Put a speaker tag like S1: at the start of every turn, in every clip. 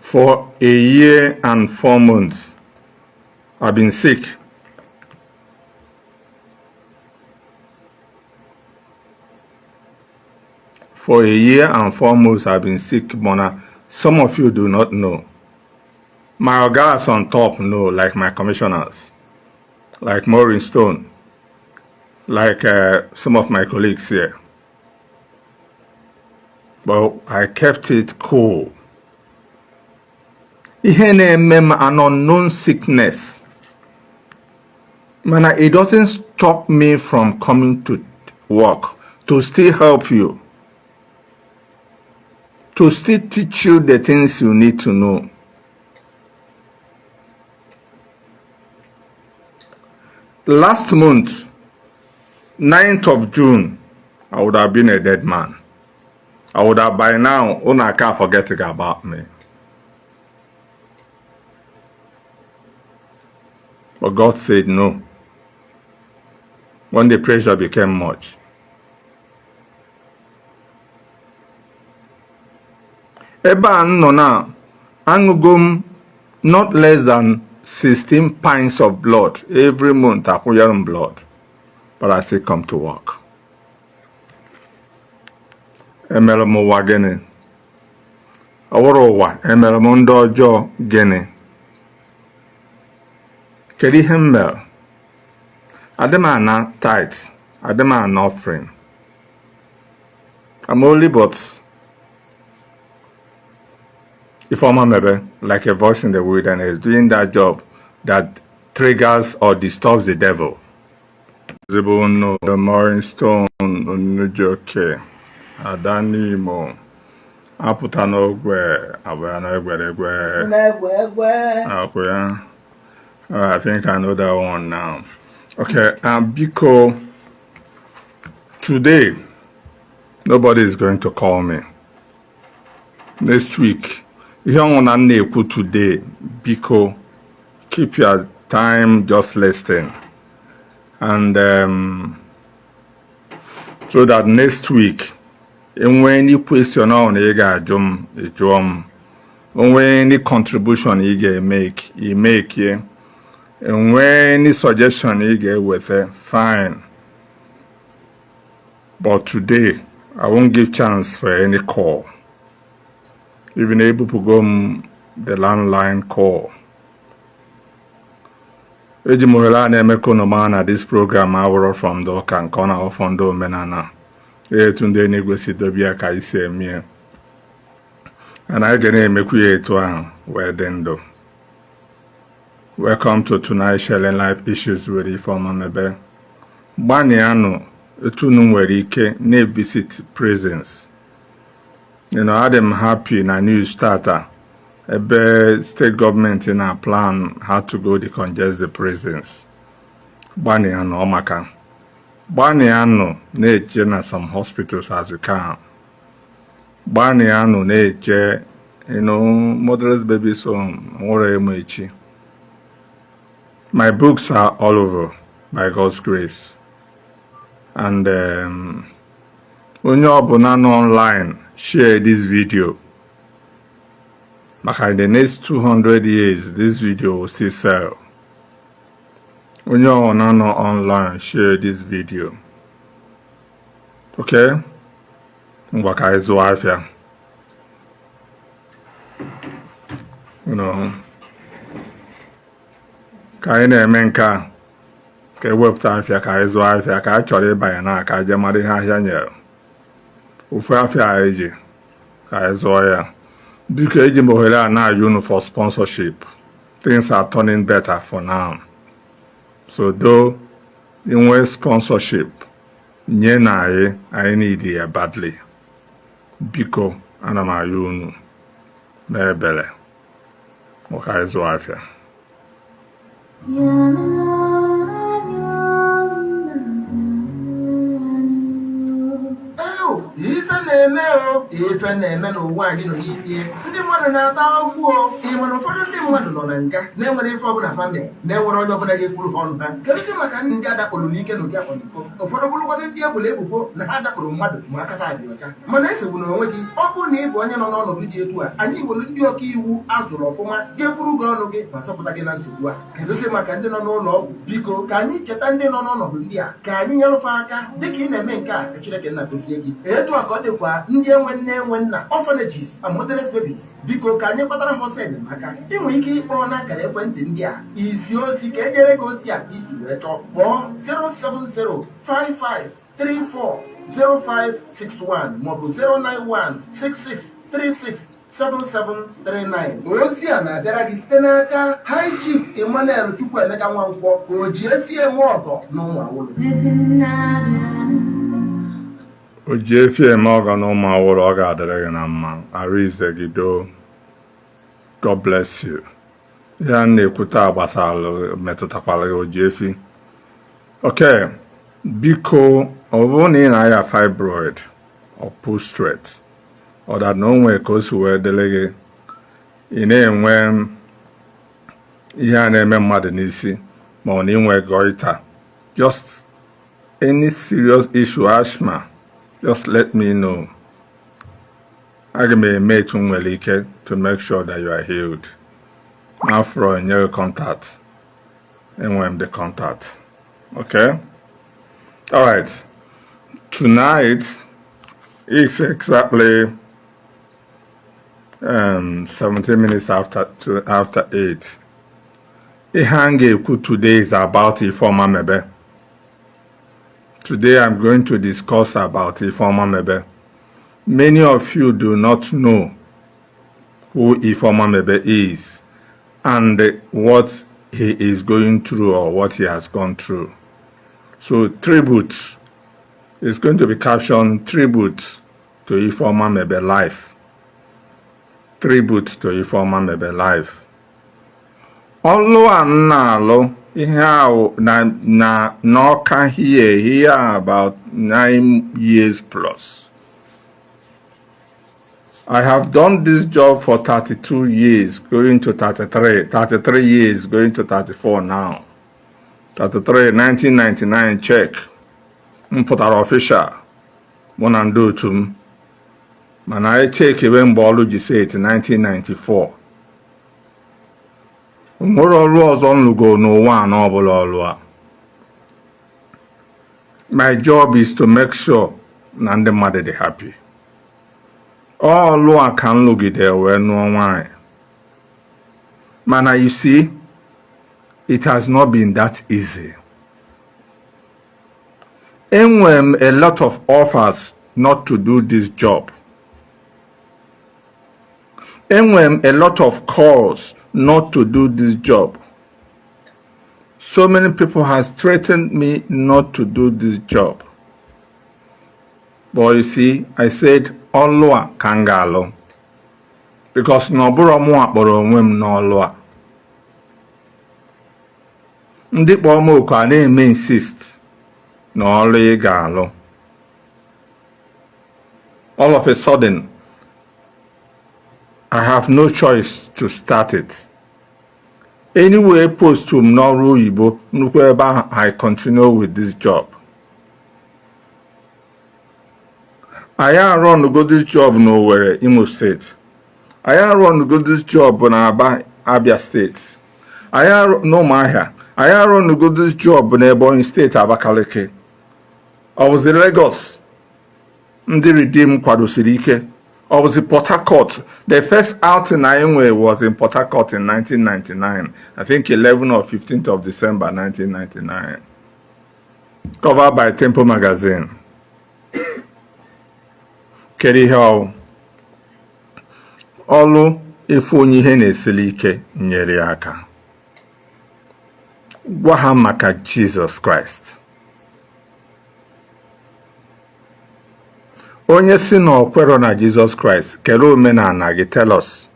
S1: For a year and 4 months, I've been sick. For a year and 4 months, I've been sick, mana some of you do not know. My guys on top know, like my commissioners, like Maureen Stone, like some of my colleagues here. But I kept it cool. Ihe na-eme m, an unknown sickness. Mana it doesn't stop me from coming to work to still help you, to still teach you the things you need to know. Last month, 9th of June, I would have been a dead man. I would have by now, unu can't forget about me. But God said no. When the pressure became much. Ebe a m nọ na aṅụgo m not less than 16 pints of blood every month. Akwụnyere m blood, but I still come to work. Emere m ụwa gịnị? Ọ bụrụ ụwa emere m ndị ọjọọ gịnị? Kedu ihe m mere? Adị m ana tithes, adị m ana offering. I'm only but Ifeoma Mebe, like a voice in the wilderness, doing that job that triggers or disturbs the devil. Zibuno, the Maureen Stone, Onujoke, Adanimo, apụta n'ogwe, abụya n'egweregwe.
S2: Na-egwe egwe.
S1: Okay, yeah. I think I know that one now. Okay, biko, today, nobody is going to call me. Next week, ihe ọnwụ na m na-ekwu today, biko, keep your time, just listen. And so that next week, enwee any question ọ na ị ga-ajụ m, ị jụọ m. Onwee any contribution ị ga-emeke, ị make. Enwee any suggestion ị ga-eweta, fine. But today, I won't give chance for any call. Even ebupụgo m the landline call. Eji m ohere a na-eme ka unu mara na this program awụrụ from ndị ụka nke ọ na-awụ ndị omenala. Etu ndị eluigwe si dobe ya ka anyị si eme ya. And anyị ga na-emekwu ya etu ahụ wee dị ndụ. Welcome to tonight's Sharing Life Issues with Ifeoma Mebe. Gbanịanụ etu unu nwere ike na-evisit prisons. Adị m happy na news tata ebe state gọọmenti na plan how to go decongest the prisons. Gbanịanụ ọ maka. Gbanịanụ na-eje na some hospitals as you can. Gbanịanụ na-eje motherless babies home nwere emu echi. My books are all over by God's grace. And onye ọbụla nọ online, share this video. Maka in the next 200 years, this video will still sell. Onye ọbụla nọ online, share this video. Okay? Ngwa, ka anyị zụọ afịa. Ka anyị na-eme nke a, ka ewepụta afịa, ka anyị zụọ afịa, ka anyị chọrọ ịbanye na ka anyị jee mara ihe ahịa nyere. Ofu afịa anyị ji ka anyị zụọ ya. Biko, eji m ohere a na-ayọ unu for sponsorship. Things are turning better for now. So though inwe sponsorship nye na anyị, anyị need ya badly. Biko, ana m ayọ unu n'ebere maka anyị zụọ afịa.
S2: Eo, ife na-eme. Na-eme o, ife na-eme n'ụwa anyị nọ n'ime. Ndị mmadụ na-ata ahụhụ o. Ị mana ụfọdụ ndị mmadụ nọ na nga na-enwere ife ọbụla family, na-enwere onye ọbụla ga-ekwuru ha ọnụ ha. Kedụzi maka ndị adakpụrụ n'ike n'ụdị akwamiko? Ụfọdụ bụrụkwadụ ndị egburu ebubo na ha dakpụrụ mmadụ ma aka ha dị ọcha. Mana esogbuna onwe gị. Ọ bụrụ na ị bụ onye nọ n'ọnọdụ dị etu a, anyị nwere ndị ọka iwu azụrụ ọfụma ga-ekwuru gị ọnụ gị ma zọpụta gị na nsogbu a. Kedụzi maka ndị nọ n'ụlọ ọgwụ? Biko, ka anyị cheta ndị nọ n'ọnọdụ ndị a, ka anyị nyerụfe aka. Dịka ị na-eme nke a, ka Chineke nna gozie gị. Etu a ka ọ dịkwa ndị enwe nne enwe nna, orphanages and motherless babies. Biko, ka anyị kpatara ha ọsọ enyemaka. Ị nwere ike ịkpọ n'akara ekwentị ndị a izi ozi ka e nyere gị ozi a isi wee chọọ. Kpọọ 07055340561 maọbụ 09166367739. Ozi a na-abịara gị site n'aka High Chief Emmanuel Chukwuemeka Nwankwọ, o ji efi eme ọgọ na Ụmụawụlụ.
S1: O ji efi eme ọgọ na Ụmụawụlụ, ọ ga-adịrị gị na mma. Arụ ize gị doo. God bless you. Ihe a na-ekwu taa gbasara metụtakwara gị, o ji efi. Okay, biko, ọ bụrụ na ị na-aya fibroid or prostate, ọ that na o nwee ka o si wee dịrị gị, ị na-enwe ihe a na-eme mmadụ n'isi, ma ọ na inwe goiter, just any serious issue, asthma, just let me know. Aga m eme etu m nwere ike to make sure that you are healed. Afro nye gị contact, enwere m the contact. Okay, all right. Tonight it's exactly 17 minutes after 8. Ihe a m ga-ekwu today is about Ifeoma Mebe. Today I'm going to discuss about Ifeoma Mebe. Many of you do not know who Ifeoma Mebe is and what he is going through or what he has gone through. So tribute is going to be captioned "Tribute to Ifeoma Mebe Life." Tribute to Ifeoma Mebe Life. Ọlụ a m na-alụ ihe ahụ na n'Ọka here about 9 years plus. I have done this job for 32 years, going to 33, 33 years, going to 34 now. 33, 1999 check. M pụtara official, mụ na ndị otu m. Mana anyị chekewe mgbe ọlụ ji seti 1994. Nwere ọrụ ọzọ m lụgo n'ụwa a n'ọbụla ọlụ a. My job is to make sure na ndị mmadụ dị happy. Ọlụ a ka m lụgide wee nụọ nwaanyị. Mana you see, it has not been that easy. Enwere m a lot of offers not to do this job. Enwere m a lot of calls not to do this job. So many people has threatened me not to do this job. But you see, I said, ọlụ a ka m ga-alụ. Because na ọ bụrụ mụ kpọrọ onwe m n'ọlụ a. Ndị kpọrọ m oku a na-eme insist na ọlụ ị ga-alụ. All of a sudden, I have no choice to start it. Anyway, post m n'ọrụ oyibo nnukwu ebe ahụ, I continue with this job. Anyị arụọnugo this job n'Owerri, Imo State. Anyị arụọnugo this job n'Aba, Abia State. Anyị arụ n'Ụmụahịa. Anyị arụọnugo this job n'Ebonyi State, Abakaliki. Ọ bụzi Lagos ndị Redeem kwadosiri ike. Ọ bụzi Port Harcourt. The first outing anyị nwere was in Port Harcourt in 1999. I think 11 or 15th of December 1999. Covered by Tempo Magazine. Kedu ihe ọwụ? Ọlụ efu onye ihe na-esili ike nyere ya aka. Gwa ha maka Jesus Christ. Onye si na ọ kwerọ na Jesus Christ, kere omenala gị, tell us.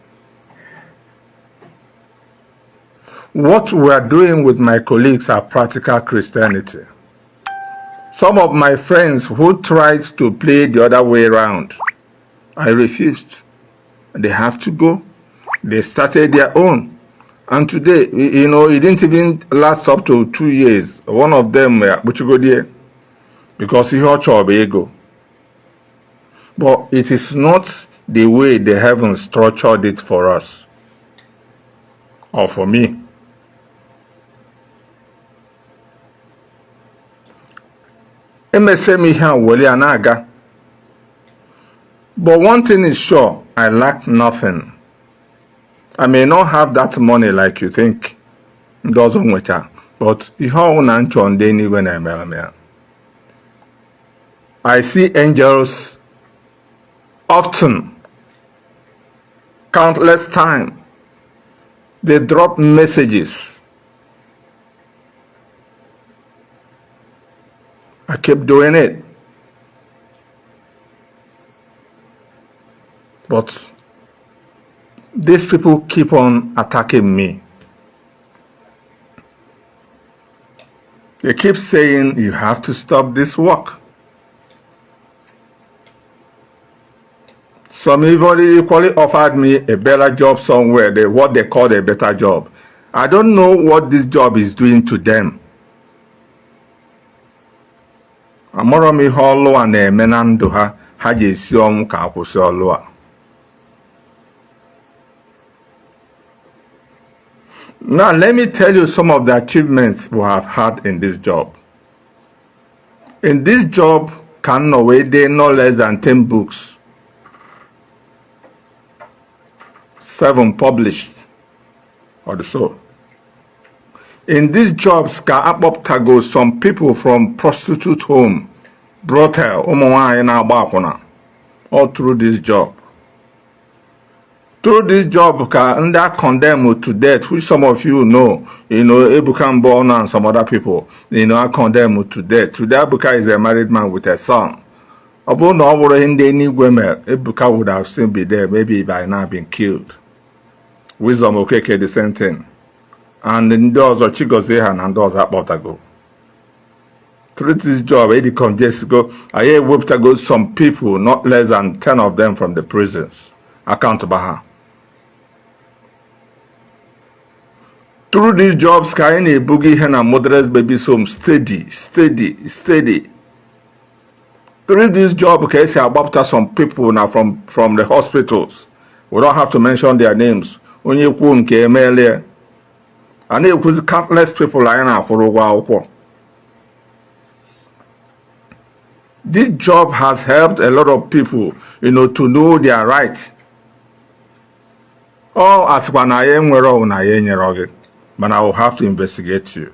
S1: What we are doing with my colleagues are practical Christianity. Some of my friends who tried to play the other way round I refused. They have to go. They started their own. And today, it didn't even last up to 2 years. One of them, akpụchigodie, because ihe ọ chọrọ bụ ego. But it is not the way the heavens structured it for us or for me. Emesịa m ihe a were ya na-aga. But one thing is sure, I lack nothing. I may not have that money like you think ndị ọzọ nwecha, but ihe ọwụna m chọrọ, ndị eluigwe na-emere m ya. I see angels often, countless times. They drop messages. I keep doing it. But these people keep on attacking me. They keep saying you have to stop this work. Some even equally offered me a better job somewhere, what they call a better job. I don't know what this job is doing to them. Amarọ m ihe ọlụ a na-eme na ndụ ha, ha ji esi ọnwụ ka akwụsị ọlụ a. Now, let me tell you some of the achievements we have had in this job. In this job, ka m nọ wee dee no less than 10 books, seven published or so. In these jobs ka akpọpụtago some people from prostitute home, brothel, ụmụ nwanyị na-agba akwụna, all through this job. Through this job ka ndị a condemn to death, which some of you know, Ebuka Mbono and some other people, are condemned to death. Today, Ebuka is a married man with a son. Ọ bụrụ na ọ bụrụ ndị eluigwe mere, Ebuka would have still been there, maybe by now been killed. Wisdom Okeke, the same thing. And ndị ọzọ, Chigozie ha na ndị ọzọ akpọpụtago. Through this job, Eddie go, anyị ewepụtago some people, not less than 10 of them, from the prisons. Account ha. Through these jobs ka anyị na-ebuga ihe na motherless babies home steady, steady, steady. Through this job ka esi agbapụta some people na from the hospitals. We don't have to mention their names. Onye kwuo nke emeela ya. A na-ekwuzi countless people anyị na-akwụrụ ụgwọ akwụkwọ. This job has helped a lot of people to know their right. Ọ asịkwa na ya enwere ọwụ na ya enyere gị, but I will have to investigate you.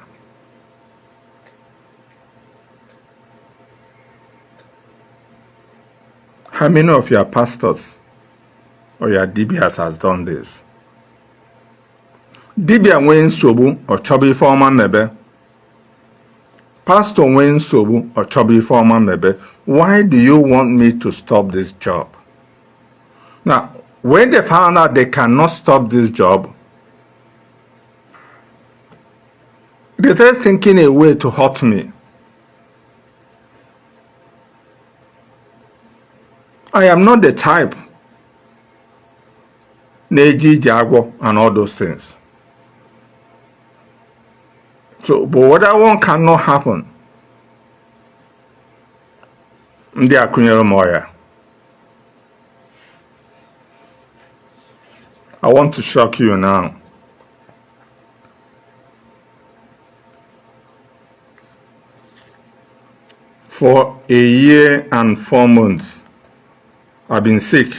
S1: How many of your pastors or your dibias has done this? Dibia nwee nsogbu, ọ chọba ife ọma mebe. Pastor nwee nsogbu, ọ chọba ife ọma mebe. Why do you want me to stop this job? Now, when they found out they cannot stop this job, they started thinking a way to hurt me. I am not the type na-eji ije agwọ and all those things. So, but what that one cannot happen. Ndị a kụnyere m ọya. I want to shock you now. For a year and 4 months, I've been sick.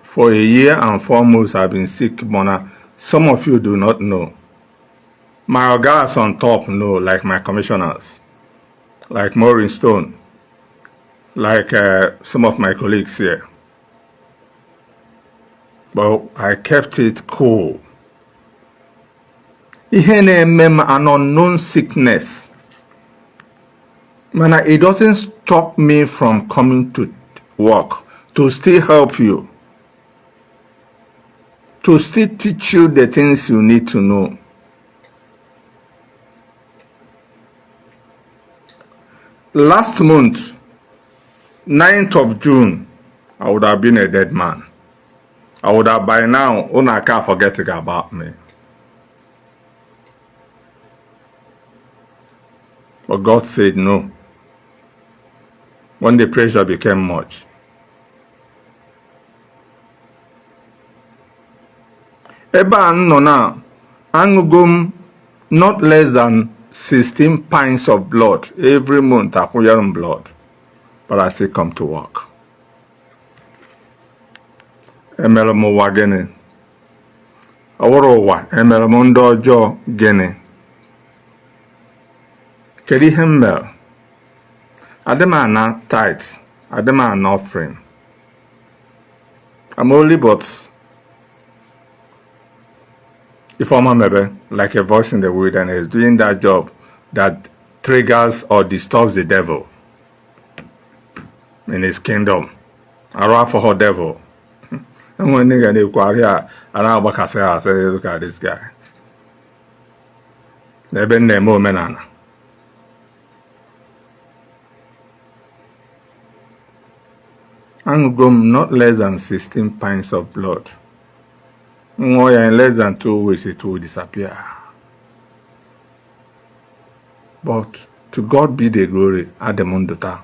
S1: For a year and 4 months, I've been sick, Mona. Some of you do not know. My guys on top know, like my commissioners, like Maureen Stone, like some of my colleagues here. But I kept it cool. Ihe na-eme m, an unknown sickness. Mana it doesn't stop me from coming to work to still help you, to still teach you the things you need to know. Last month, 9th of June, I would have been a dead man. I would have by now, unu aka forgetting about me. But God said no. When the pressure became much. Ebe a m nọ na aṅụgo m not less than 16 pints of blood every month. Akwụnyere m blood, but I still come to work. Emere m ụwa gịnị? Ọ bụrụ ụwa, emere m ndị ọjọọ gịnị? Kedu ihe m mere? Adị m ana tithe, adị m ana offering. I'm only but Ifeoma Mebe, like a voice in the wilderness, doing that job that triggers or disturbs the devil in his kingdom. Arụ afọ devil. Enwere ndị ga na-ekwu arịa a na-agbakasị ha, asị, "Look at this guy." N'ebe m na-eme omenala. Aṅụgo m not less than 16 pints of blood. Ṅụọ ya, in less than 2 weeks it will disappear. But to God be the glory, adị m ndụ taa.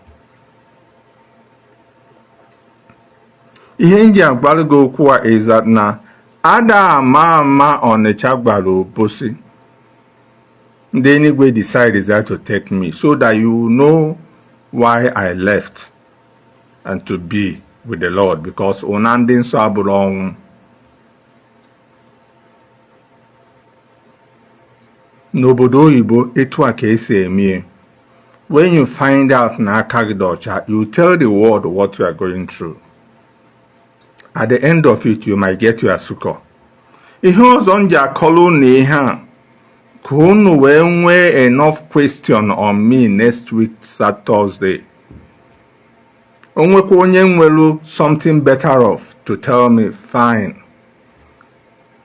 S1: Ihe m ji agwara gị okwu a is that na ada ama ama Ọnịcha gbara obosi. Ndị eluigwe decide that to take me so that you know why I left and to be with the Lord, because ụna ndị nsọ abụrụ ọnwụ. N'obodo oyibo, etu a ka esi eme. When you find out na aka gị dị ọcha, you tell the world what you are going through. At the end of it, you might get your succor. Ihe ọzọ m ji akọrọ unu ihe a ka unu wee nwee enough question on me next week Thursday. O nwekwa onye nwere something better off to tell me, fine,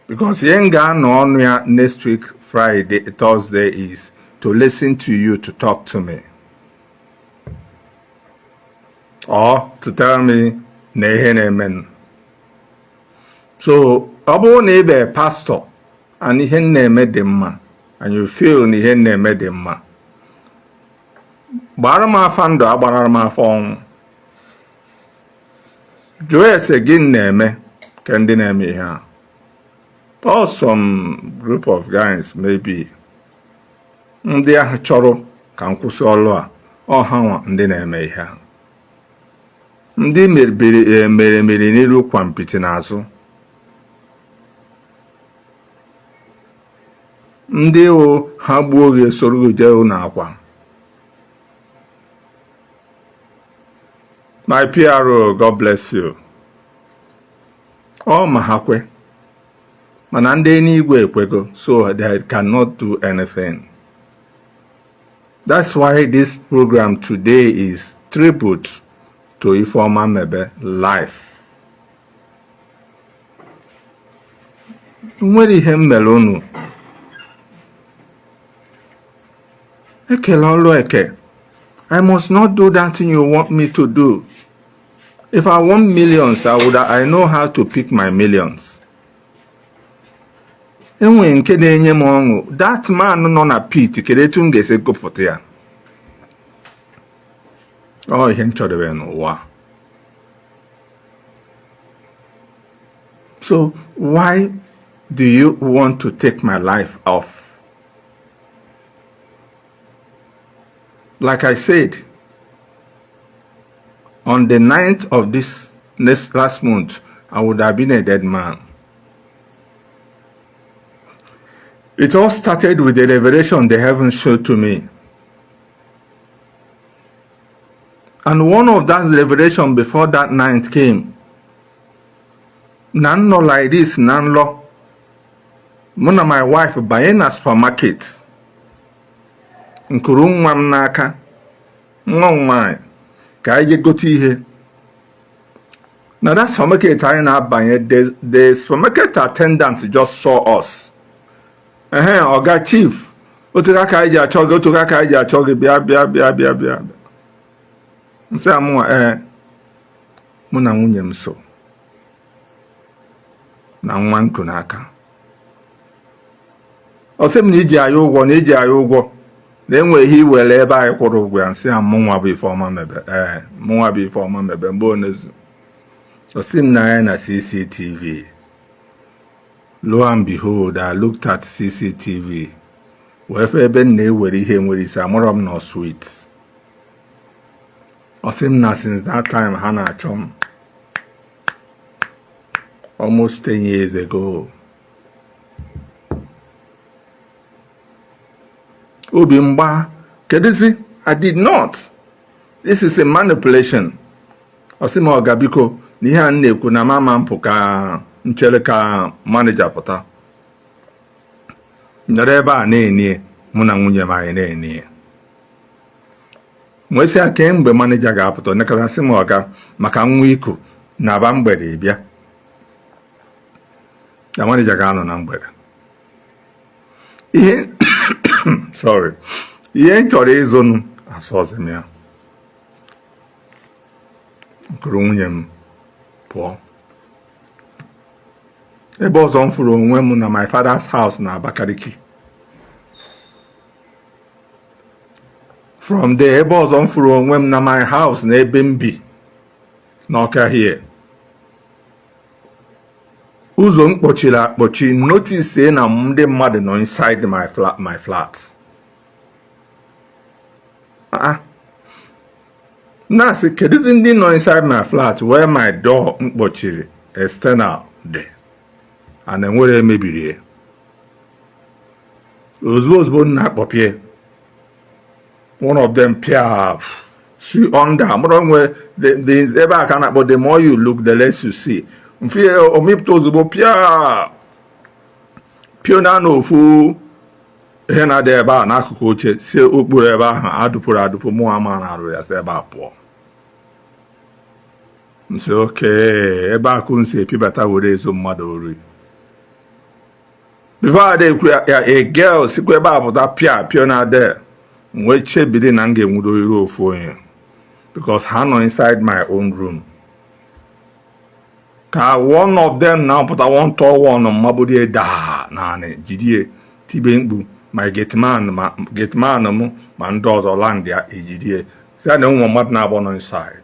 S1: because ihe m ga-anọ ọnụ ya next week Friday, Thursday, is to listen to you, to talk to me or to tell me na ihe na-eme. So ọ bụrụ na ị bụ pastor and ihe m na-eme dị mma and you feel na ihe m na-eme dị mma, gbara m afa ndụ, agbara m afa ọnwụ, jụọ ese gị na-eme ka ndị na-eme ihe a, or some group of guys, maybe ndị ahụ chọrọ ka m kwụsị ọlụ a, ọ ha nwa ndị na-eme ihe a, ndị mere mere mere n'ilu kwa mpịtị n'azụ, ndị o ha gbuo gị esoro gị jee ụlọ akwa. My PRO, God bless you. Ọ ma ha kwe, mana ndị eluigwe ekwego, so they cannot do anything. That's why this program today is tribute to Ifeoma Mebe life. Nwere ihe m mere unu? Ekele ọlụ eke. I must not do that thing you want me to do. If I want millions, I would. I know how to pick my millions. Enwere nke na-enye m ọṅụ. That man nọ na pit, kedu etu m ga-esi gụpụta ya? Ọ ihe m chọdebe n'ụwa. So why do you want to take my life off? Like I said, on the 9th of this next last month, I would have been a dead man. It all started with the revelation the heavens showed to me. And one of that revelation before that night came, na nọ like this na nlọ, mụ na my wife banye na supermarket, nkuru nwa m n'aka, nwa m nwanyị, ka anyị jee gote ihe na that supermarket anyị na-abanye. The supermarket attendant just saw us. Ehe, "Oga chief, otu aka anyị ji achọ gị, otu aka anyị ji achọ gị, bịa, bịa, bịa, bịa, bịa." M sị mụnwa, ee, mụ na nwunye m so na nwa m ku n'aka. Ọ sị m na iji anyị ụgwọ, na iji anyị ụgwọ, na enwe ihe iwere ebe anyị kwụrụ ụgwọ ya. M sị ya, mụnwa bụ Ifeọma Mebe? Ee, mụnwa bụ Ifeọma Mebe. Mgbe onezu ọ sị m na ya na CCTV. Lo and behold, I looked at CCTV wee fụ ebe m na-ewere ihe nwere isi. Amụrọ m nọ sweet. Ọ sị m na since that time ha na-achọ m, almost 10 years ago. Obi mgba kedụzi? I did not. This is a manipulation. Ọ sị m, ọga, biko, na ihe a m na-ekwu na mama mpụ ka nchere ka manager pụta nọrọ ebe a na-enie mụ na nwunye m. Anyị na-enie nwesị ya kemgbe manager ga-apụta nekọta. Sị m, ọga, maka nwa iku na aba mgbede bịa na manager ga-anọ na mgbede. Ihe, sorry, ihe m chọrọ ịzụnụ asọzi m ya kụrụ nwunye m pụọ. Ebe ọzọ m fụrụ onwe m na my father's house na Abakaliki. From there, ebe ọzọ m fụrụ onwe m na my house na ebe m bi n'Ọka here. Ụzọ m kpọchiri akpọchi, notice na ndị mmadụ nọ inside my flat, my flat. Ah, na-asị, kedụzi ndị nọ inside my flat where my door m kpọchiri external dị and enwere emebiri ya? Ozugbo ozugbo m na-akpọpie, one of them pịa si under mụrụ onwe ebe a ka a na-akpọ "the more you look, the less you see". Mfe omipụta ozugbo, pịa pịa na n'ofu ihe na-adị ebe a n'akụkụ oche, si okpuru ebe ahụ adụpụrụ adụpụ. Mụ ama na-arụ ya, si ebe a pụọ. Nsi oke ebe akụ nsi epibata were ezo mmadụ ori. Before ada ekwu ya, a girl sikwa ebe a pụta, pịa pịa na there. Wee chebiri na m ga-enwudo iru ofu onye because ha nọ inside my own room. Ka one of them na-apụta, one tall one, mmabudie daa naanị jidie tibe mkpu. Ma gateman, ma gateman m, ma ndị ọzọ land ya ejidie, si na ụmụ mmadụ na-abụ nọ inside.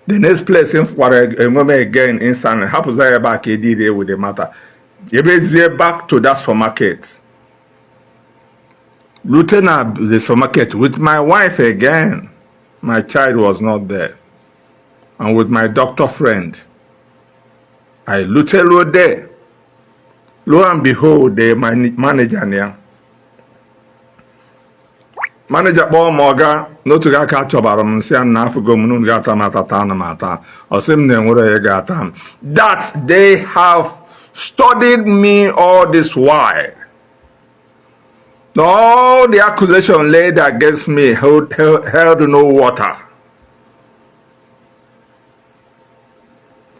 S1: The next place m fụkwara enwe m again inside, hapụza ya ebe a ka edire with the matter. Ebezie back to that supermarket, rute na the supermarket with my wife again. My child was not there, and with my doctor friend. I luteluo there, lo and behold, the manager na ya manager kpọọ m, ọga, n'otu gị aka chọbara m. Nsị ya na afụgo m n'unu ga-ata m atata ana m ata. Ọ sị m na enwere ya ga-ata m, that they have studied me all this while. All the accusation laid against me held no water.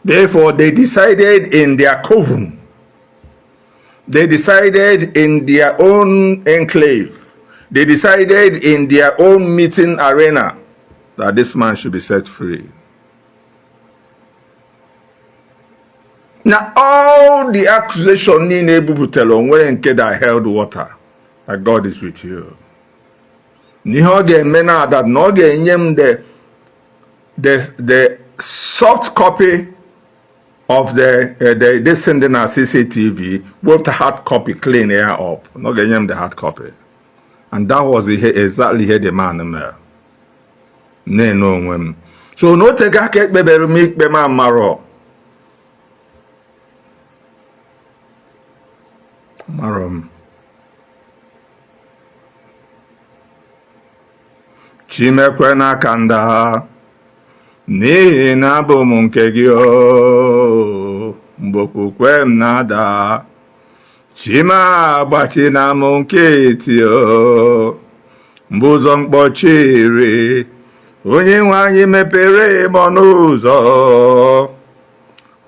S1: Therefore, they decided in their coven, they decided in their own enclave, they decided in their own meeting arena that this man should be set free. Now, all the accusation niile ebupụtara onwere nke that held water, that God is with you. N'ihe ọ ga-eme na that na ọ ga-enye m the soft copy of the this thing dị na CCTV with the hard copy, clean ya up. Na ọ ga-enye m the hard copy. And that was ihe exactly ihe the man mere. Na-ene onwe m. So n'otego aka ekpebere m ikpe m amarọ. Amarọ m. Chimekwe n'aka nda n'ihi na abụ m nke gị o. Mgbe okwukwe m na-ada, Chima agbachina m nkịtị o. Mgbe ụzọ mkpọchiri, onye nwe anyị mepere m ọnụ ụzọ,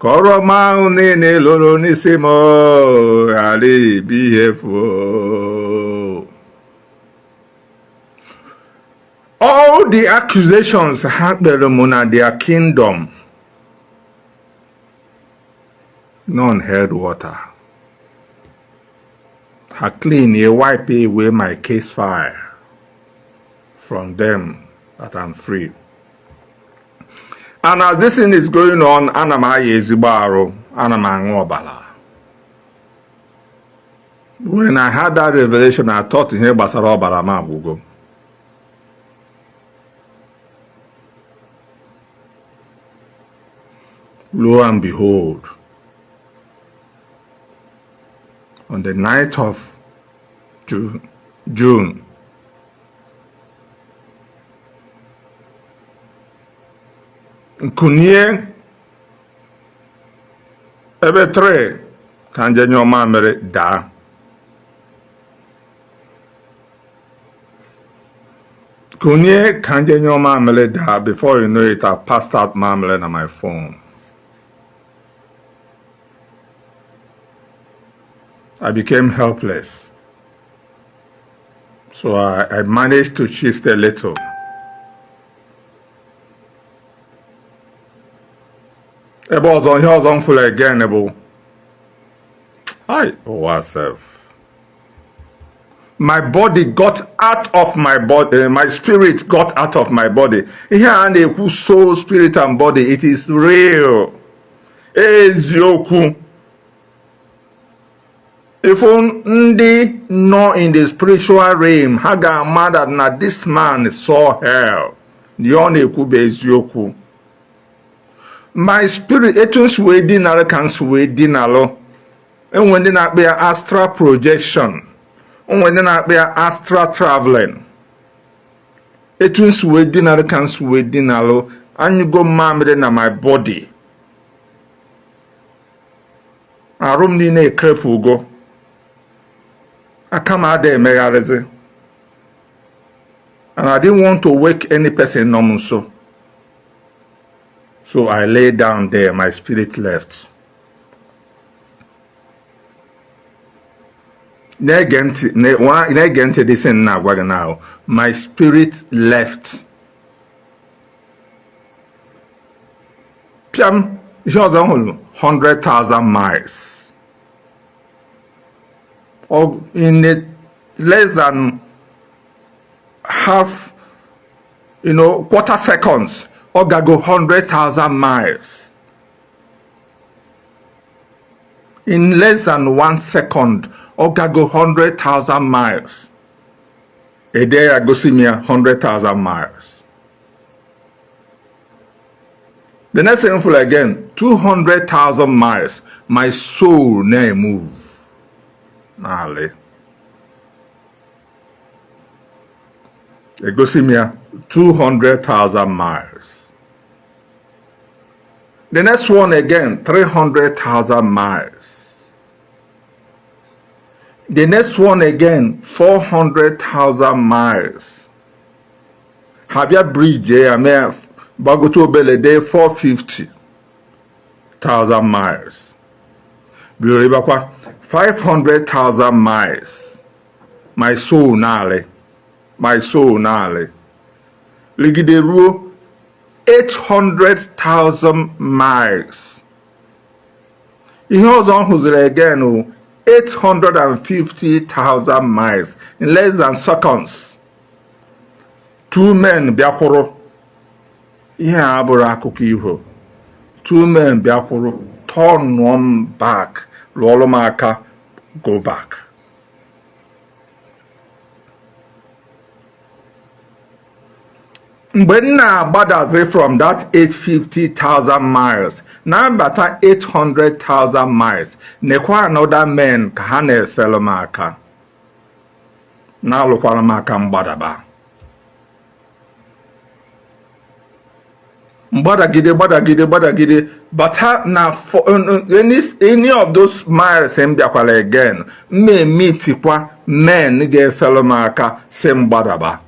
S1: ka ọrụ ọma ahụ niile lụrụ n'isi m ghara ibi ihe fuo. All the accusations ha kpere mụ na their kingdom, none held water. Ha clean ya, wipe away my case file from them, that I'm free. And as this thing is going on, ana m aya ezigbo arụ, ana m aṅụ ọbara. When I had that revelation, I thought ihe gbasara ọbara m agwụgo. Lo and behold, on the night of June, m kunie ebe 3 ka m je nyụọ mamịrị daa. Kunie ka m je nyụọ mamịrị daa. Before you know it, I passed out mamịrị na my phone. I became helpless. So I managed to shift a little. Ebe ọzọ, ihe ọzọ m fụrụ again bụ ai ụwa sef. My body got out of my body, my spirit got out of my body. Ihe a na-ekwu soul, spirit and body, it is real. Eziokwu. Ifu ndị nọ in the spiritual realm, ha ga-ama that na this man saw hell. Na ọ na-ekwu bụ eziokwu. My spirit, etu m si wee dinalụ ka m si wee dinalụ. Enwe ndị na-akpọ ya astral projection. Enwe ndị na-akpọ ya astral traveling. Etu m si wee dinalụ ka m si wee dinalụ, anyụgo mamịrị na my body. Arụ m niile ekrepụgo. Aka m ada emegharịzi. And I didn't want to wake any person nọ m nso. So I lay down there, my spirit left. Na-ege ntị, na-ege ntị this thing na-agwa gị now. My spirit left. Pịam, ihe ọzọ m hụrụ 100,000 miles. Or in a less than half, quarter seconds, ọ gago 100,000 miles. In less than 1 second, ọ gago 100,000 miles. Ede ya gosi m ya 100,000 miles. The next thing full again, 200,000 miles. My soul na-move. N'alị. Egosi m ya 200,000 miles. The next one again, 300,000 miles. The next one again, 400,000 miles. Ha bịa bridge ya mee gbagote obele dee 450,000 miles. Bidoro ịbakwa 500,000 miles. My soul na-alị. My soul na-alị. Ligide ruo 800,000 miles. Ihe ọzọ m hụziri again o 850,000 miles in less than seconds. Two men bịakwuru. Ihe a abụrụ akụkọ ifo. Two men bịakwuru, turnụọ m back, lụọlụ m aka, go back. Mgbe m na-agbadazi from that 850,000 miles na-abata 800,000 miles, nekwa another men ka ha na-efelu m aka, na-alụkwara m aka mgbadaba. Mgbadagide, gbadagide, gbadagide, bata na any of those miles m bịakwara again, m emeetikwa men ga-efelu m aka si m gbadaba.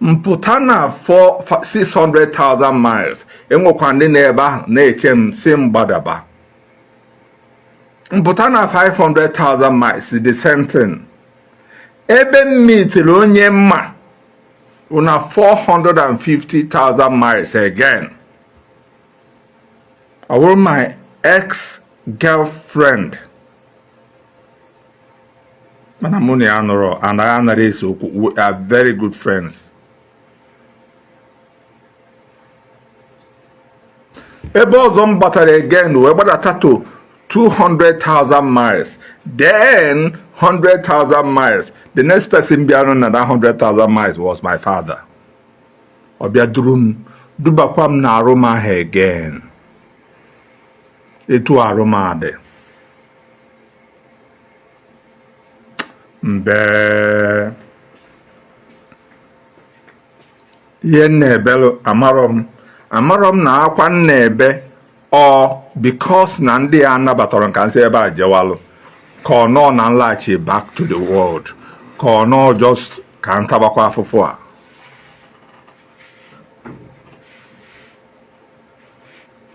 S1: Mpụta na 600,000 miles, enwekwa ndị na-ebe ahụ na-eche m si m gbadaba. Mpụta na 500,000 miles, the same thing. Ebe m meetiri onye mma Una 450,000 miles again. Ọ bụrụ my ex girlfriend mana mụ na ya nọrọ anaghị anara ese okwu. We are very good friends. Ebe ọzọ m batara again wee gbadata to 200,000 miles, then 100,000 miles. The next person bịarụ na that 100,000 miles was my father. Ọ bịa duru m dubakwa m na arụ m ahụ again. Etu arụ m adị mbe ihe m na-ebelụ amarọ m amarọ m na akwa m na-ebe ọ because na ndị ya anabatara nka nsị ebe a jewalụ ka ọ nọ na nlaghachi back to the world ka ọ nọ just ka m tabakwa afụfụ a.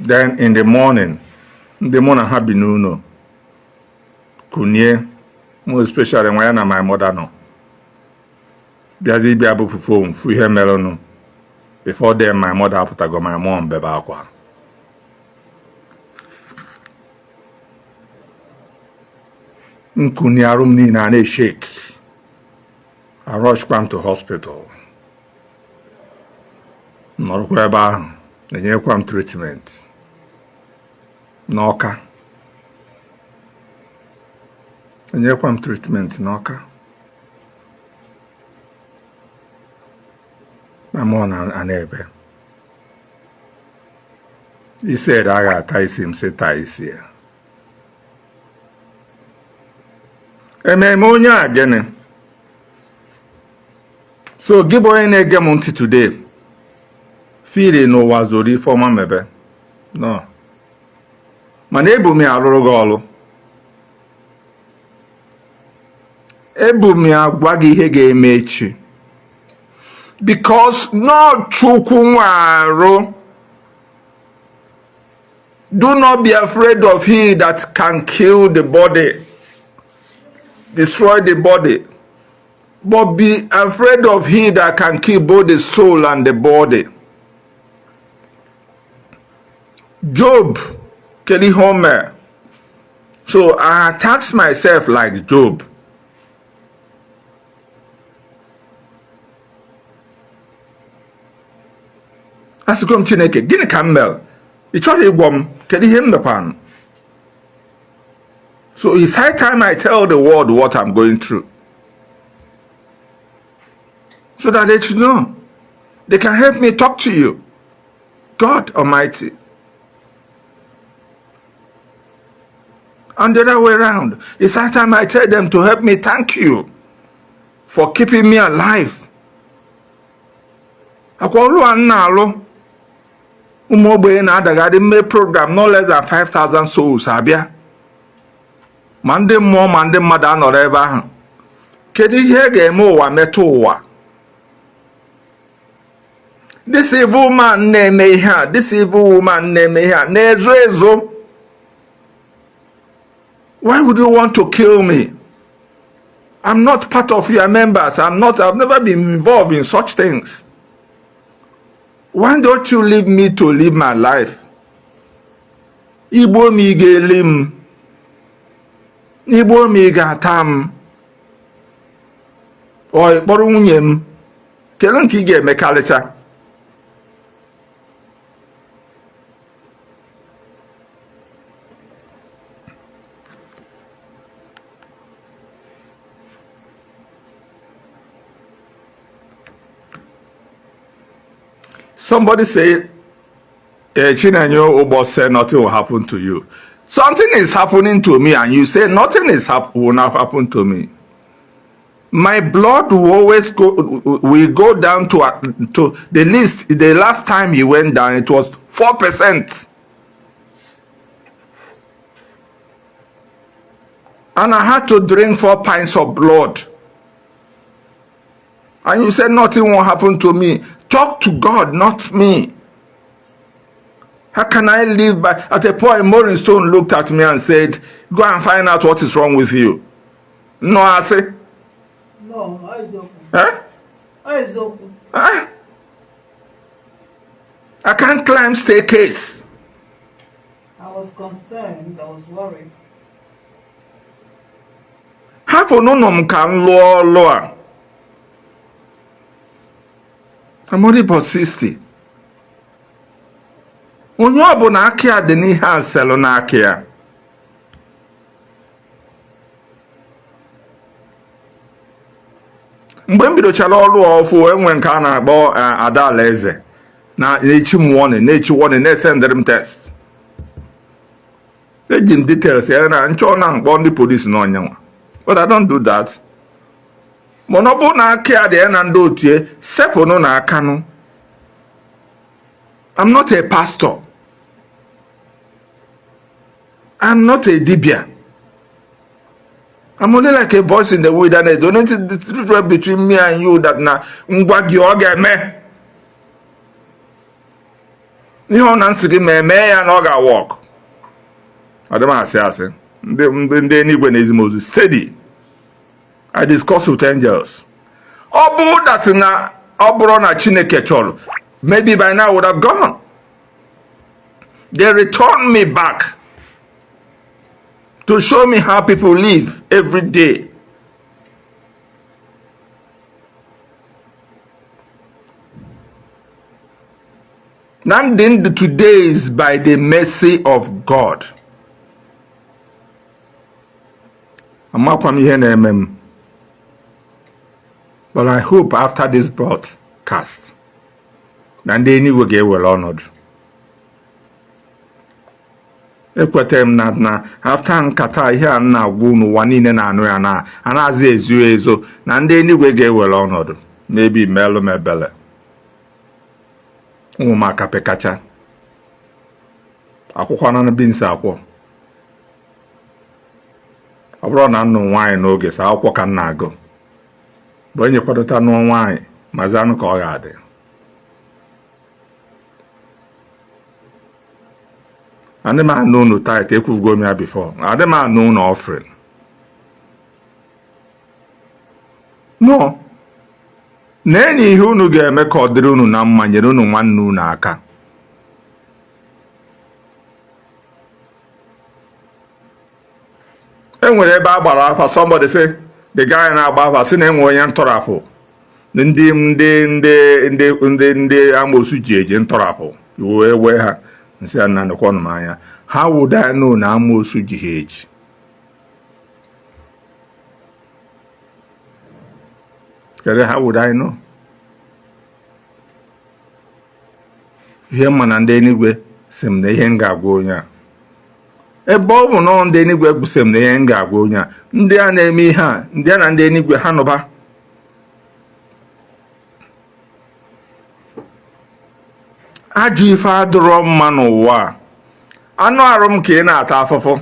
S1: Then in the morning, ndị mụ na ha bi n'ụlọ kunie mụ, especially nwa ya na my mother nọ bịazi bịa bupụ phone fụ ihe merenụ. Before then, my mother apụtago, my mom bebe akwa. Nkuni arụ m niile a na-eshake. I rush m to hospital, nọrọkwa ebe ahụ enyekwa m treatment n'Ọka, enyekwa m treatment n'Ọka. My mom na na-ebe isi ede a ga-ata isi m sị taa isi ya ememe onye a gịnị. So gị bụ onye na-ege m ntị today, feel n'ụwa zoro ife ọma mebe no mana ebu m ya arụrụ gị ọrụ, ebu m ya gwa gị ihe ga-eme echi because no Chukwu nwe arụ. Do not be afraid of he that can kill the body, destroy the body, but be afraid of he that can kill both the soul and the body. Job, kedu ihe o mere? So I tax myself like Job. Asịkwa m Chineke, gịnị ka m mere? Ị chọrọ ịgwọ m, kedu ihe m mekwanụ? So it's high time I tell the world what I'm going through so that they should know. They can help me talk to you, God Almighty. And the other way around, it's high time I tell them to help me thank you for keeping me alive. Akwa ọrụ a m na-alụ, ụmụ ogbenye na-adagharị mme program, no less than 5000 souls abịa, ma ndị mmụọ ma ndị mmadụ anọrọ ebe ahụ. Kedu ihe ga-eme ụwa metụ ụwa? This evil man na-eme ihe a, this evil woman na-eme ihe a na-ezo ezo. Why would you want to kill me? I'm not part of your members. I'm not, I've never been involved in such things. Why don't you leave me to live my life? Igbo m, ị ga-eli m. Igbo m, ị ga-ata m. Ọ kpọrọ nwunye m. Kedu nke ị ga-emekarịcha? Somebody say, Chinenye Ogbo said nothing will happen to you. Something is happening to me and you say nothing is will not happen to me. My blood will always go, will go down to the least. The last time he went down, it was 4%. And I had to drink 4 pints of blood. And you said nothing will happen to me. Talk to God, not me. How can I live by? At a point, Maureen Stone looked at me and said, "Go and find out what is wrong with you." No, I say.
S3: No, ọ eziokwu.
S1: Eh?
S3: Ọ eziokwu.
S1: Ah? I can't climb staircase.
S3: I was concerned, I was worried.
S1: Hapụnụnụ m ka m lụọ ọlụ a. I'm only about 60. Onye ọbụla aka ya dị n'ihe a selụ n'aka ya. Mgbe m bidochara ọrụ ọfụ, enwe nke a na-akpọ Ada Alaeze na-echi m warning, na-echi warning, na-esendịrị m text. Eji m details ya na nchọ na mkpọ ndị polisi na ọnyanwa, but I don't do that. Mana ọ bụrụ na aka ya dị ya na ndị otu ya, sepụnụ na akanụ. I'm not a pastor, I'm not a dibia. I'm only like a voice in the wilderness. The only thing, the difference between me and you that na ngwa gị ọ ga-eme ihe ọ na nsị gị ma emee ya na ọ ga-work. Ọ dị m asị asị ndị ndị ndị eluigwe na-ezi m ozi steady. I discuss with angels. Ọ bụrụ that na ọ bụrụ na Chineke chọrọ, maybe by now I would have gone. They returned me back to show me how people live every day. Na ndị ndụ today is by the mercy of God. Amakwa m ihe na-eme m, but I hope after this broadcast na ndị eluigwe ga-ewere ọnọdụ. Ekweta m na after nkata ihe a m na-agwa unu, ụwa niile na-anụ ya na a na-azị ezo ezo, na ndị eluigwe ga-ewere ọnọdụ, maybe melụ m ebele. Ụmụ m aka pekacha akwụkwọ na beans akwọ. Ọ bụrụ na nnụ nwaanyị n'oge sa akwụkwọ ka m na-agụ bụ onye kwadota nụọ nwaanyị, mazi anụ ka ọ ga-adị. Adị m anụ unu tithe, ekwugo m ya before. Adị m anụ unu offering, no. Na-enye ihe unu ga-eme ka ọ dịrị unu na mma, nyere unu nwanne unu aka. E nwere ebe a gbara afa, somebody say the guy na-agba afa sị na enwe onye ntọrapụ, ndị ndị ndị ndị ndị ndị amosu ji eji ntọrapụ wee wee ha nsị ya na ndekwanụ m anya. How would I know na amosu ji ha eji? Kedu, how would I know? Ihe mma na ndị eluigwe sị m na ihe m ga-agwa onye a, ebe ọ bụ nọọ ndị eluigwe sị m na ihe m ga-agwa onye a, ndị a na-eme ihe a, ndị a na ndị eluigwe ha nụba. Ajọ ife adịrọ mma n'ụwa a. Anụ arụ m ka ị na-ata afụfụ,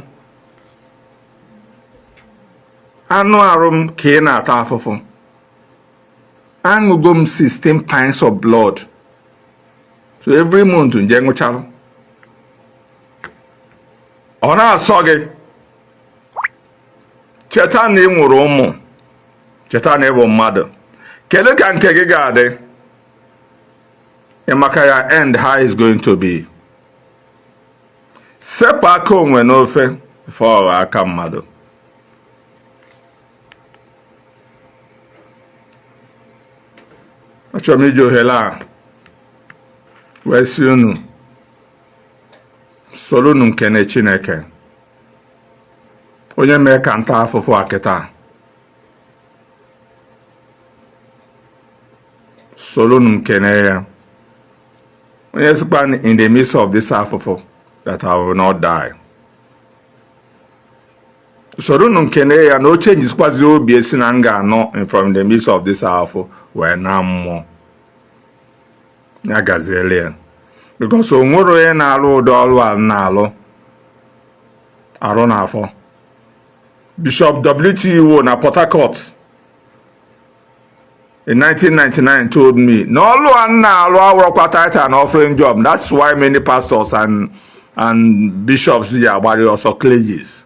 S1: anụ arụ m ka ị na-ata afụfụ. Aṅụgo m 16 pints of blood, so every month nje ṅụcharụ. Ọ na-asọ gị, cheta na ị nwụrụ ụmụ, cheta na ị bụ mmadụ. Kedu ka nke gị ga-adị? Ị maka ya end, how is going to be? Sepụ aka onwe n'ofe fọọ aka mmadụ. Achọrọ m iji ohere a wee sị unu solunu nkene Chineke onye mee ka nta afụfụ a kịta. Solunu nkene ya onye sịkwa in the midst of this afụfụ that I will not die. Sorunu nkene ya na oche njikwazi obi esi na m ga-anọ from the midst of this afụfụ wee na mmụọ ya gaziele ya, because o nwere onye na-alụ ụdị ọrụ a na-alụ arụ n'afọ. Bishop WTO na Port Harcourt in 1999 told me na ọlụ a na-alụ awụrọkwa tithe and offering job. That's why many pastors and bishops ji agbari ọsọ, clergies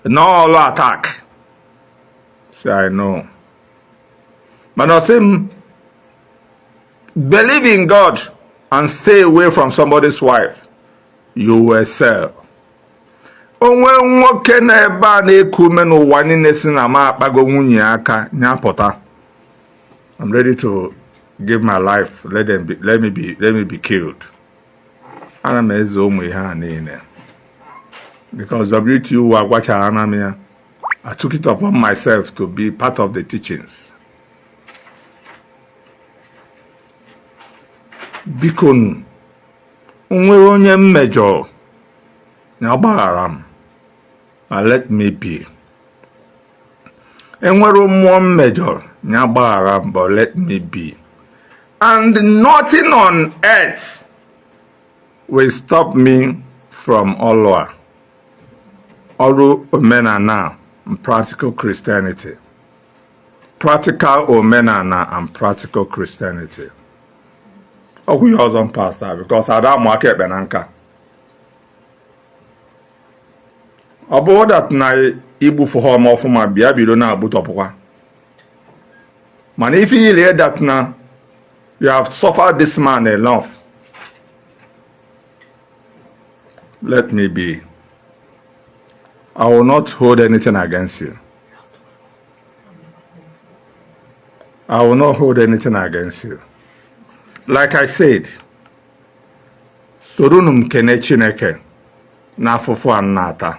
S1: na ọlụ attack. Say I know, mana ọ sị m Believe in God and stay away from somebody's wife. You will sell. Onwe nwoke na ebe a na-eku ume n'ụwa niile si na ma akpago nwunye aka nyapụta. I'm ready to give my life. Let them be, let me be killed. Ana m eze ụmụ ihe a niile. Because WTU agwachara m ya. I took it upon myself to be part of the teachings. Biko nwere onye m mejọrọ na gbaghara m ma let me be. Enwere mmụọ m mejọrọ ya gbaghara m, but let me be. And nothing on earth will stop me from ọlụ a, ọrụ omenala and practical Christianity. Practical omenala and practical Christianity. Ọgwụ ihe ọzọ m pastor, because ada amụ aka ekpe na nka. Ọ bụrụ that na igbufu ha ọma ọfụma, bịa bido na-agbutọpụkwa. Mana ife ilie that na you have suffered this man enough, let me be. I will not hold anything against you. I will not hold anything against you. Like I said, sorunu m kene Chineke n'afụfụ a m na-ata.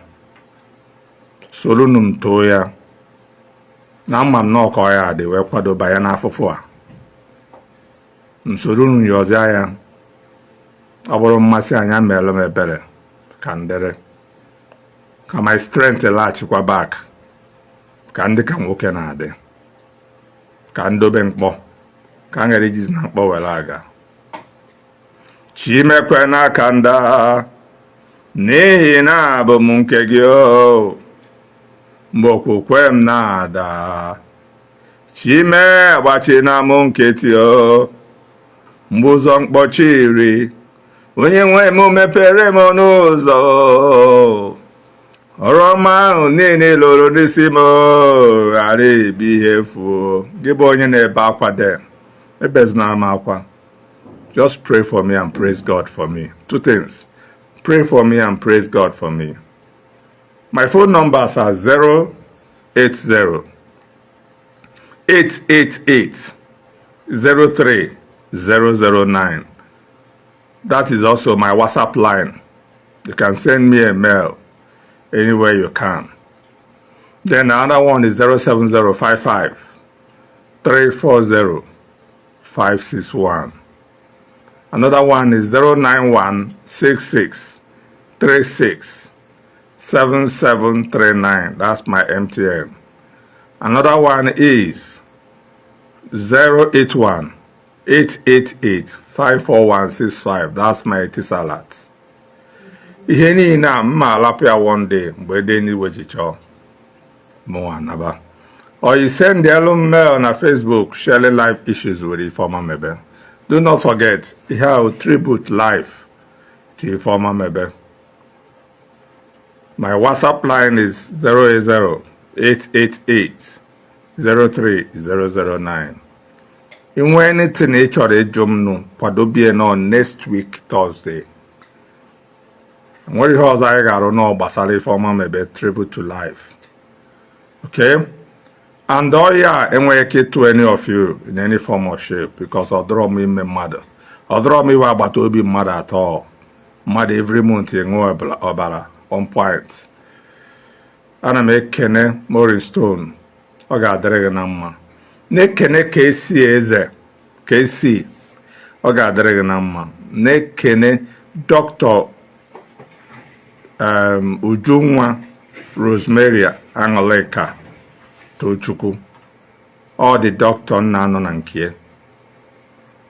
S1: Sorunu m too ya na mma m na ọkọ ya dị wee kwadoba ya n'afụfụ a. M sorunu yọzịa ya, ọ bụrụ mmasị anyị meelụ m ebere ka ndere, ka my strength laghachikwa back, ka ndị ka nwoke na-adị, ka ndobe mkpọ, ka m ghara ijizi na mkpọ were aga. Chimekwe n'aka nda, n'ihi na abụ m nke gị o, mgbe okwukwe m na-ada. Chime agbachina m nkịtị o, mgbe ụzọ mkpọchiri, onye nwe m mepere m ọnụ ụzọ. Ọrụ ọma ahụ niile lụrụ n'isi m ghara ibi ihe efu. Gị bụ onye na-ebe akwa de, ebezina m akwa. Just pray for me and praise God for me. Two things. Pray for me and praise God for me. My phone numbers are 080 888 03009. That is also my WhatsApp line. You can send me a mail anywhere you can. Then the other one is 07055 340 561. Another one is 09166 36 7739. That's my MTN. Another one is 081 888 54165. That's my Etisalat. Ihe niile a mma alapụ ya one day mgbe dị n'iwe ji chọọ mụnwa naba. Or you send the m mail na Facebook, Sharing Life Issues with Ifeoma Mebe. Do not forget, ihe a tribute life to Ifeoma Mebe. My WhatsApp line is 080 888 03009. Inwe anything ị chọrọ ịjụ m nụ, kwadobie nọ next week Thursday. Nwere ihe ọzọ anyị ga-arụ nọ gbasara Ifeoma Mebe tribute to life. Okay? And ọya enweghị ike ịtụ any of you in any form or shape, because ọ dọrọ m ime mmadụ. Ọ dọrọ m iwe agbata obi mmadụ atọ. Mmadụ every month enwe ọbara one point. Ana m ekene Maureen Stone. Ọ ga-adịrị gị na mma. Na-ekene ka esi eze ka esi, ọ ga-adịrị gị na mma. Na-ekene Dr. Ujunwa Rosemary Aṅụlịka Tochukwu. Ọ dị dọkịta nna anọ na nke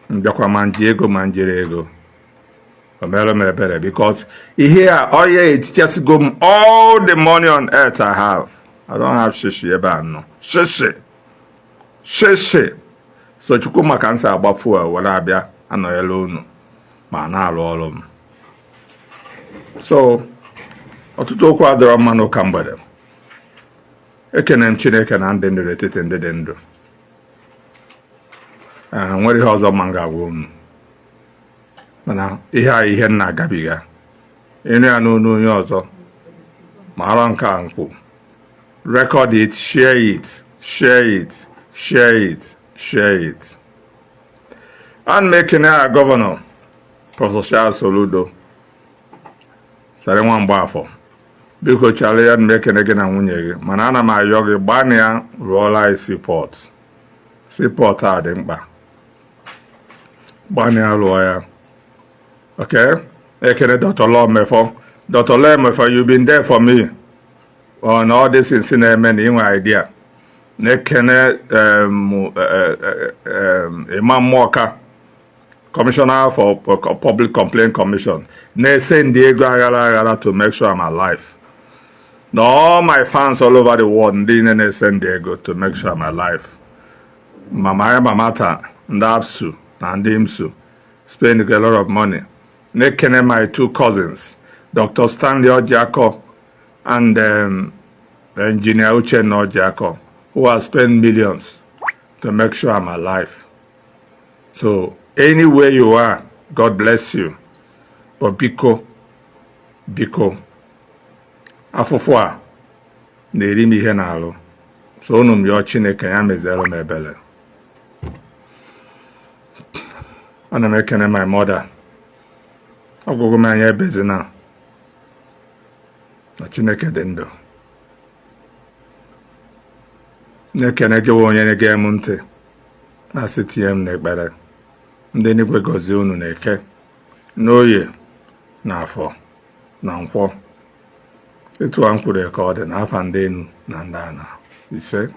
S1: mbịakwa ma nji ego ma njiri ego o mere m ebere, because ihe a ọya etichasịgo m all the money on earth I have. I don't have shishi ebe a nọ shishi shishi. So Chukwu maka nsị agba fuel were abịa anọnyere unu ma na-arụ ọrụ m. So ọtụtụ okwu adịrọ mma n'ụka mgbede. Ekene m Chineke na ndị ndụ n'etiti ndị dị ndụ. Nwere ihe ọzọ ma m ga-agwa unu, mana ihe a ihe m na-agabiga, ịnụ ya n'onu onye ọzọ ma arọ nke a nkwụ. Record it, share it, share it, share it, share it. Ana m ekene ya Governor Professor Charles Soludo sara nwa Mgbafọ. Biko, Charlie ya, m ekene gị na nwunye gị, mana ana m ayọ gị, gbanị ya rụọla anyị seaport. Seaport a dị mkpa, gbanị ya rụọ ya. Okay, ekene Dr. Law Mefor. Dr. Law Mefor, you been there for me on all this things na-eme na inwe idea. Na-ekene Imam Muoka, Commissioner for Public Complaint Commission, na-ese ndị ego aghara aghara to make sure I'm alive, na all my fans all over the world, ndị niile na-ese ndị ego to make sure I'm alive. Mama ya, mamata ndị ABSU na ndị IMSU spend a lot of money. Na-ekene my two cousins, Dr. Stanley Ojiako and Engineer Uchenna Ojiako, who has spent millions to make sure I'm alive. So anywhere you are, God bless you. But biko, biko, afụfụ a na-eri m ihe n'alụ. So unu m yọọ Chineke ya meziere m ebele. Ana m ekene my mother. Ọgwụgwụ m anya ebezina na Chineke dị ndụ. Na-ekene gị onye na-ege m ntị, na-asị tinye m n'ekpere. Ndị n'igwe gọzie unu na Eke, n'Oye, na Afọ na Nkwọ. Etu a m kwuru ka ọ dị n'afa ndị enu na ndị ana. Ise.